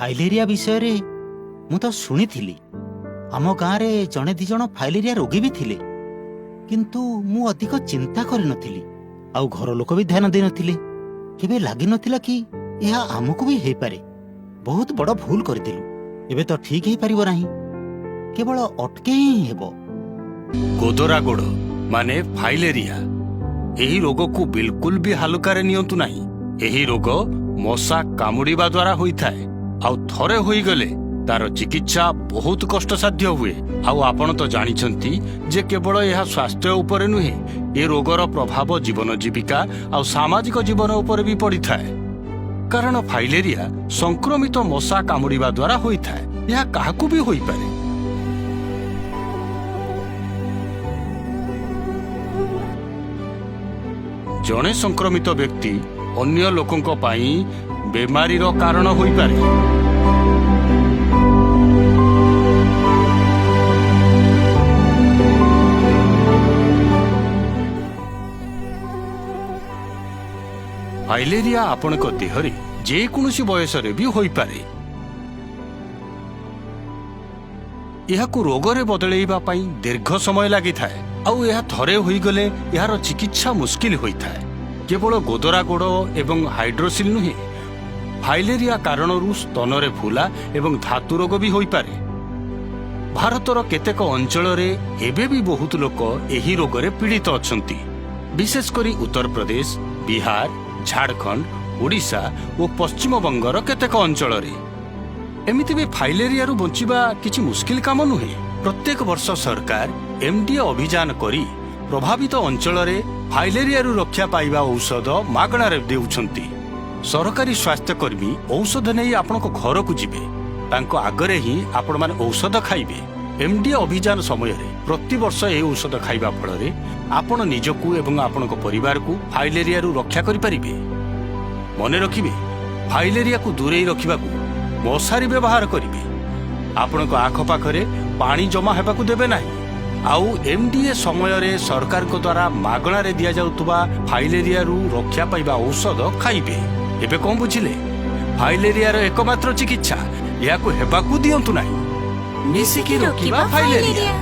Filaria ବିଷୟରେ ମୁଁ ତ ଶୁଣିଥିଲି। ଆମ ଗାଁରେ ଜଣେ ଦି ଜଣ ଫାଇଲେରିଆ ରୋଗୀ ବି ଥିଲେ, କିନ୍ତୁ ମୁଁ ଅଧିକ ଚିନ୍ତା କରିନଥିଲି ଆଉ ଘର ଲୋକ ବି ଧ୍ୟାନ ଦେଇନଥିଲେ। କେବେ ଲାଗିନଥିଲା କି ଏହା ଆମକୁ ବି ହେଇପାରେ। ବହୁତ ବଡ ଭୁଲ କରିଥିଲୁ। ଏବେ ତ ଠିକ ହେଇପାରିବ ନାହିଁ, କେବଳ ଅଟକେଇ ହିଁ ହେବ। ଗୋଦରା ଗୋଡ଼ ମାନେ ଫାଇଲେରିଆ, ଏହି ରୋଗକୁ ବିଲକୁଲ ବି ହାଲୁକାରେ ନିଅନ୍ତୁ ନାହିଁ। ଏହି ରୋଗ ମଶା କାମୁଡ଼ିବା ଦ୍ୱାରା ହୋଇଥାଏ, ଆଉ ଥରେ ହୋଇଗଲେ ତାର ଚିକିତ୍ସା ବହୁତ କଷ୍ଟସାଧ୍ୟ ହୁଏ। ଆଉ ଆପଣ ତ ଜାଣିଛନ୍ତି ଯେ କେବଳ ଏହା ସ୍ୱାସ୍ଥ୍ୟ ଉପରେ ନୁହେଁ, ଏ ରୋଗର ପ୍ରଭାବ ଜୀବନ ଜୀବିକା ଆଉ ସାମାଜିକ ଜୀବନ ଉପରେ ବି ପଡ଼ିଥାଏ। କାରଣ ଫାଇଲେରିଆ ସଂକ୍ରମିତ ମଶା କାମୁଡ଼ିବା ଦ୍ୱାରା ହୋଇଥାଏ। ଏହା କାହାକୁ ବି ହୋଇପାରେ। ଜଣେ ସଂକ୍ରମିତ ବ୍ୟକ୍ତି ଅନ୍ୟ ଲୋକଙ୍କ ପାଇଁ ବେମାରୀର କାରଣ ହୋଇପାରେ। ଫାଇଲେରିଆ ଆପଣଙ୍କ ଦେହରେ ଯେକୌଣସି ବୟସରେ ବି ହୋଇପାରେ। ଏହାକୁ ରୋଗରେ ବଦଳେଇବା ପାଇଁ ଦୀର୍ଘ ସମୟ ଲାଗିଥାଏ, ଆଉ ଏହା ଥରେ ହୋଇଗଲେ ଏହାର ଚିକିତ୍ସା ମୁସ୍କିଲ ହୋଇଥାଏ। କେବଳ ଗୋଦରା ଗୋଡ଼ ଏବଂ ହାଇଡ୍ରୋସିଲ୍ ନୁହେଁ, ଫାଇଲେରିଆ କାରଣରୁ ସ୍ତନରେ ଫୁଲା ଏବଂ ଧାତୁ ରୋଗ ବି ହୋଇପାରେ। ଭାରତର କେତେକ ଅଞ୍ଚଳରେ ଏବେ ବି ବହୁତ ଲୋକ ଏହି ରୋଗରେ ପୀଡ଼ିତ ଅଛନ୍ତି। ବିଶେଷ କରି ଉତ୍ତରପ୍ରଦେଶ, ବିହାର, ଝାଡ଼ଖଣ୍ଡ, ଓଡ଼ିଶା ଓ ପଶ୍ଚିମବଙ୍ଗର କେତେକ ଅଞ୍ଚଳରେ। ଏମିତି ବି ଫାଇଲେରିଆରୁ ବଞ୍ଚିବା କିଛି ମୁସ୍କିଲ କାମ ନୁହେଁ। ପ୍ରତ୍ୟେକ ବର୍ଷ ସରକାର ଏମଡିଏ ଅଭିଯାନ କରି ପ୍ରଭାବିତ ଅଞ୍ଚଳରେ ଫାଇଲେରିଆରୁ ରକ୍ଷା ପାଇବା ଔଷଧ ମାଗଣାରେ ଦେଉଛନ୍ତି। ସରକାରୀ ସ୍ୱାସ୍ଥ୍ୟକର୍ମୀ ଔଷଧ ନେଇ ଆପଣଙ୍କ ଘରକୁ ଯିବେ। ତାଙ୍କ ଆଗରେ ହିଁ ଆପଣମାନେ ଔଷଧ ଖାଇବେ। ଏମଡିଏ ଅଭିଯାନ ସମୟରେ ପ୍ରତିବର୍ଷ ଏହି ଔଷଧ ଖାଇବା ଫଳରେ ଆପଣ ନିଜକୁ ଏବଂ ଆପଣଙ୍କ ପରିବାରକୁ ଫାଇଲେରିଆରୁ ରକ୍ଷା କରିପାରିବେ। ମନେ ରଖିବେ, ଫାଇଲେରିଆକୁ ଦୂରେଇ ରଖିବାକୁ ମଶାରୀ ବ୍ୟବହାର କରିବେ। ଆପଣଙ୍କ ଆଖପାଖରେ ପାଣି ଜମା ହେବାକୁ ଦେବେ ନାହିଁ। ଆଉ ଏମଡିଏ ସମୟରେ ସରକାରଙ୍କ ଦ୍ୱାରା ମାଗଣାରେ ଦିଆଯାଉଥିବା ଫାଇଲେରିଆରୁ ରକ୍ଷା ପାଇବା ଔଷଧ ଖାଇବେ। ଏବେ କଣ ବୁଝିଲେ? ଫାଇଲେରିଆର ଏକମାତ୍ର ଚିକିତ୍ସା, ଏହାକୁ ହେବାକୁ ଦିଅନ୍ତୁ ନାହିଁ। ମିଶିକି ରୋକିବା ଫାଇଲେରିଆ।